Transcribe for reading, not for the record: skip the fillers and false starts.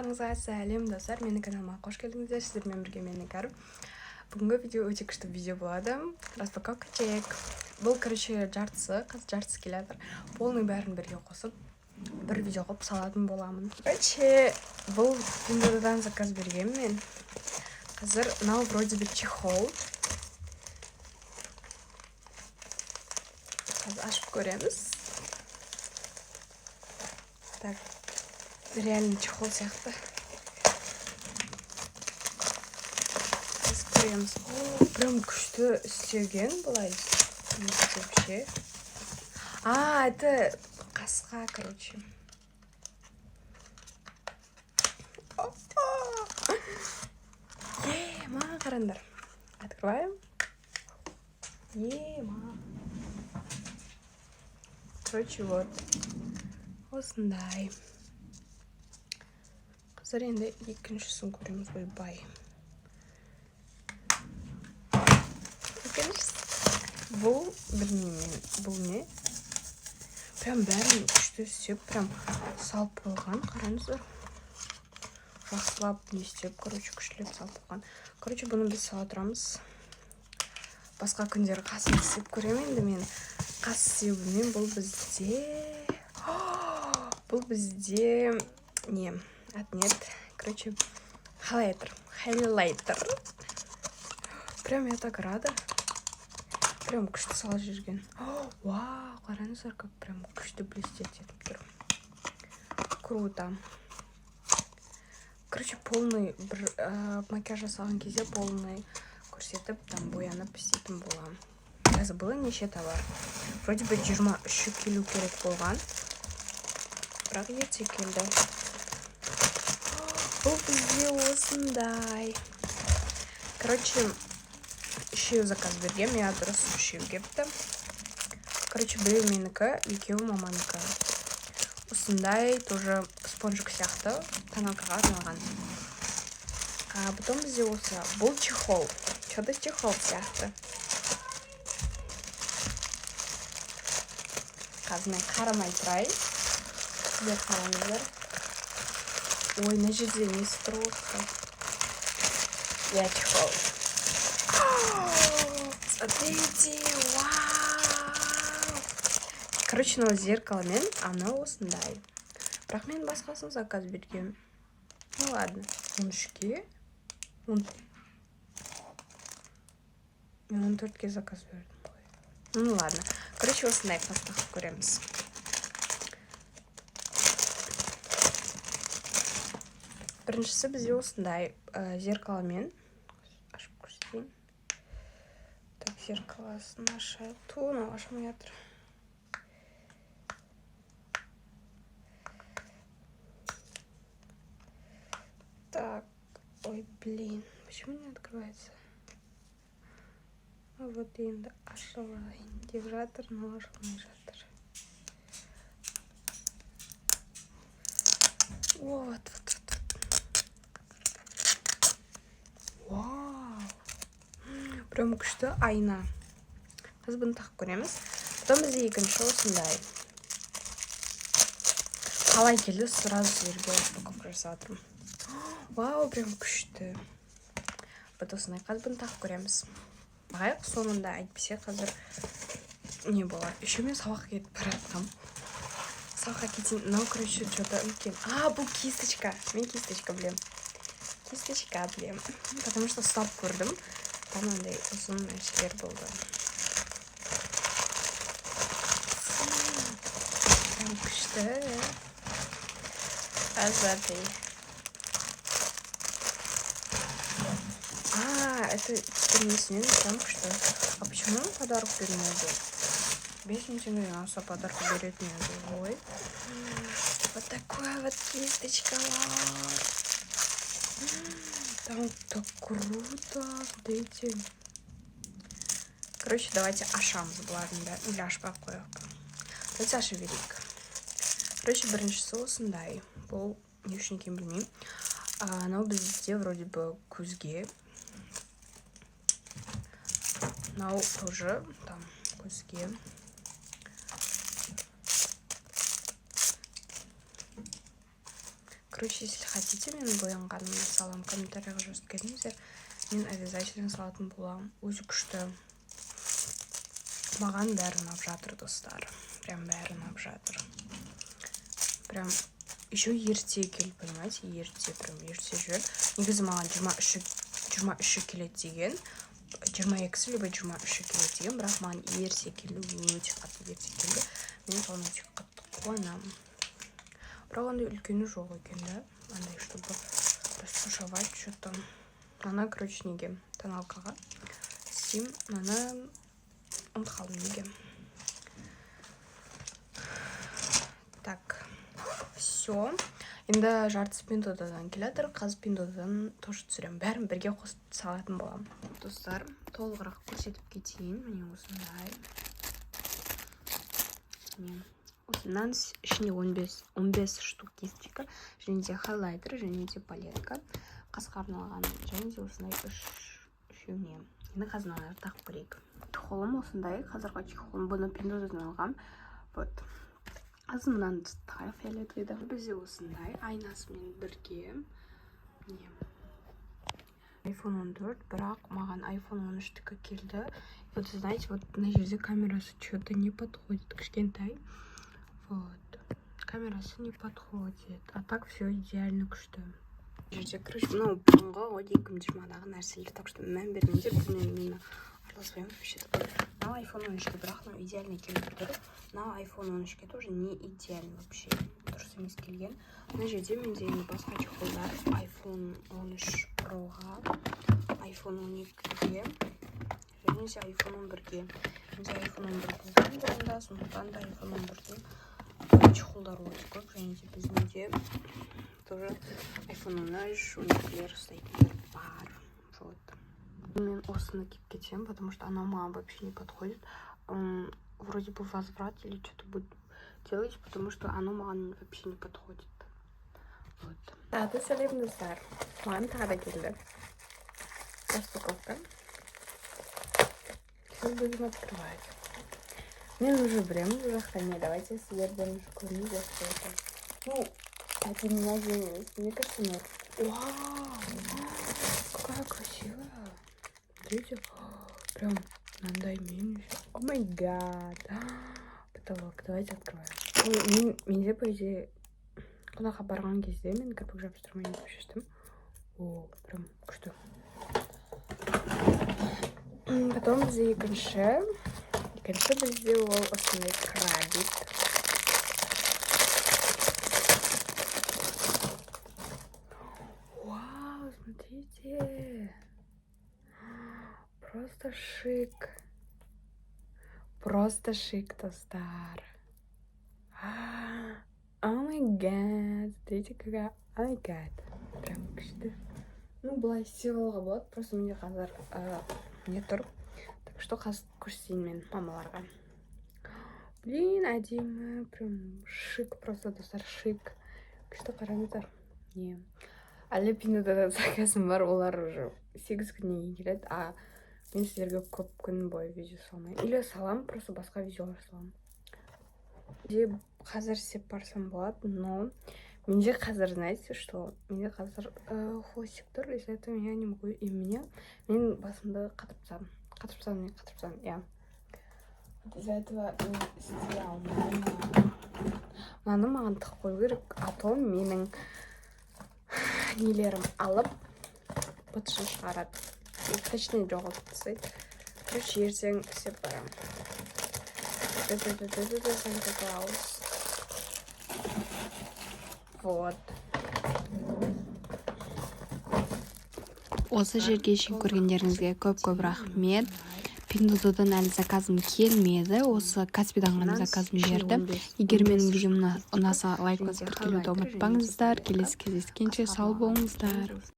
Барлықтарыңызға сәлем, достар! Менің каналыма қош келдіңіздер! Сіздермен бірге мен, Іңкәр. Бүгінгі видео өте күшті видео болады. Распаковка чек. Бұл, короче, жартысы, қазір жартысы келе жатыр. Полный бәрін бірге қосып, бір видео қылып салатын боламын. Короче, бұл Пиндуодуодан заказ бергенмін мен. Қазір мынау вроде бы чехол. Қазір ашып көреміз. Так, реально чехол сияқты. Қазір көреміз. О, прям күшті істеген былай. Не вообще? А, это қасқа, короче. Опа! Ема, қараңдар. Открываем. Ема. Короче, вот. Осындай. Қазір енді екіншісін көреміз. Ойбай. Екіншісі. Бұл, білмеймін мен, бұл не? Прям бәрін күшті істеп, прям салып қойған, қараңыздар. Жақсылап не істеп, короче, күштілеп салып қойған. Короче, бұны біз сала тұрамыз. Басқа күндері қасымды істеп көремін енді мен. Қас істеу білмеймін. Бұл бізде не? Аты не еді? Короче, хайлайтер. Хайлайтер. Прям я так рада. Прям күшті салып жіберген. Вау, қараңыздар, как прям күшті блестеть етіп тұр. Круто. Короче, полный бір макияж жасаған кезде полный көрсетіп, там боянып істейтін боламын. Я забыла, неше товар. Вроде бы 23-і келу керек болған. Бірақ ерте келді. Бұл бізде осындай. Короче, үшеу заказ бергем, иә, дұрыс, үшеу келіпті. Короче, біреу менікі, екеуі маманікі. Осындай тоже спонжик сияқты, тоналкаға арналған. А потом бізде осы, бұл чехол. Что-то чехол сияқты. Қазір мен қарамай тұрайын. Сіздер қараңыздар. Ой, мына жерде несі тұр осы? Иә, чехол. Смотрите, вау! Короче, мынау зеркаломен, а мынау осындай. Бірақ мен басқасын заказ бергенмін. Ну ладно. 13-ке? Мен 14-ке заказ бердім ғой. Ну ладно. Короче, осындай тағып көреміз. Біріншісі бізде осындай зеркаломен. Ашып көрсетейін. Так, зеркалосын ашайық. Ту, мынау ашылмай жатыр. Так, ой, блин, почему не открывается? А вот енді ашылайын деп жатыр, но ашылмай жатыр. Вот, вот, вот, вот. Вау! Прям күшті айна. Қазір бұны тағып көреміз. Потом бізде екінші осындай. Қалай келді, сразу сіздерге распаковка жасап жатырмын. Вау, прям күшті. Вот осындай. Қазір бұны тағып көреміз. Бағайық соңында, әйтпесе қазір не болады. Еще мен сабаққа кетіп бара жатқанмын. Сабаққа кетейін. Мынау, короче, что-то үлкен. А, бұл кисточка. Мен кисточка білемін. Кисточка білемін. Потому что ұстап көрдім. Там андай ұзын нәрселер болды. Прям күшті. Азаты. А, это несінен прям күшті. А почему подарок бермеді? 5000 теңгеден аса подарок беретін еді ғой. Вот такая вот кисточка. Там так круто, смотрите. Короче, давайте ашамыз бұлардың бәрін. Или ашпай ақ қояйық. Давайте аша берейік. Короче, біріншісі осындай. Бұл не үшін екенін білмеймін. Анау бізде вроде бы көзге. Мынау тоже там көзге. Короче, если хотите, мен боянғанымды саламын, комментарийға жазып кетіңіздер, мен обязательно салатын боламын. Өзі күшті, маған бәрі ұнап жатыр, достар, прям бәрі ұнап жатыр. Прям еще ерте келді, понимаете, ерте, прям ерте жіберді. Негізі маған 23-і келеді деген, 22-сі либо 23-і келеді деген, бірақ маған ерте келді, өте қатты ерте келді. Мен соған өте қатты қуанамын. Бірақ ондай үлкені жоқ екен да, андай, чтобы растушевать что то. Ана, короче, неге, тоналкаға істеймін мынаны, ұмытып қалдым неге. Так, все, енді жартысы Пиндуодуодан келе жатыр. Қазір Пиндуодуодан тоже түсіремін, бәрін бірге қосып салатын боламын. Достар, толығырақ көрсетіп кетейін. Міне, осындай, міне, осынан ішінде 15 15 штук кисточка және де хайлайтер, және де палетка қасқа арналған, және де осындай үш, үшеуіне. Енді қазір мыналарды тағып көрейік. Чехолым осындай, қазіргі чехолым, бұны Пиндуодуодан алғам. Вот, қазір мынаны тағайық, фиолетовыйды. Бізде осындай айнасымен бірге. Міне, iPhone 14, бірақ маған iPhone 13-тікі келді. Вот, знаете, вот мына жерде камерасы что-то не подходит, кішкентай. Вот, камерасы не подходит, а так все идеально, күшті. Бұл жерде, короче, мынау бұрынғы ғой, 2020-дағы нәрселер, так что мән бермеңдер, бұнымен мен араласпаймын вообще. Такой мынау iPhone 13-ке, бірақ мынау идеально келіп тұр. Мынау iPhone 13-ке тоже не идеально, вообще дұрыс емес келген. Мына жерде менде енді басқа чехолдар: iPhone 13 Proға, iPhone 12-ге және де iPhone 11-ге. Менде iPhone 11 болған бұрында, сондықтан да iPhone 11-дің чехолдары өте көп. Және де біздің үйде тоже iPhone 13, 12-лер ұстайтындар бар. Вот, мен осыны киіп кетемін, потому что оно маған вообще не подходит. Вроде бы возврат или что-то будет делать, потому что оно маған вообще не подходит. Вот, тағы да сәлем, достар! Маған тағы да келді распаковка. Сейчас будем открывать. Мен уже білемін бұл жақта не. Давайте сіздерден уже көріңіздер, что это. Ну, әдемі, әдемі емес, мне кажется, норм. Вау, какая красивая! Смотрите, прям мынандаймен еще. Oh my God, потолок. Давайте открываем. Ой, менде, по идее, қонаққа барған кезде мен кірпік жабыстырмайын деп шештім. О, прям күшті. Потом бізде екінші бізде ол осындай крабик. Вау, смотрите, просто шик, просто шик, достар! Oh my God, смотрите, какая! Oh my God, прям күшті. Ну, былай істеп алуға болады, просто менде қазір не тұр, так что қазір көрсетейін мен мамаларға. Блин, әдемі, прям шик просто, достар, шик, күшті, қараңыздар. Не, әлі Пиндуодуода заказым бар, олар уже 8 күннен кейін келеді, а мен сіздерге көп күн бойы видео салмаймын или саламын, просто басқа видеолар саламын. Де қазір істеп барсам болады, но менде қазір, знаете что, менде қазір хвостик тұр, из-за этого я не могу. И мне, мен басымды қатырып тастадым, қатырып тастадым, не қатырып тастадым, иә. Из-за этого мен істей алмаймын. Мынаны маған тығып қою керек, а то менің нелерім алып быт-шытын шығарады, точнее, жоғалтып тастайды. Короче, ертең істеп барамын. Санта Клаус. Вот. Осы жерге шейін көргендеріңізге көп көп рахмет. Пиндуодуодан әлі заказым келмеді, осы Каспидан ғана заказым берді. Егер менің видеом ұнаса, лайк басып, тіркелуді ұмытпаңыздар. Келесі кездескенше сау болыңыздар!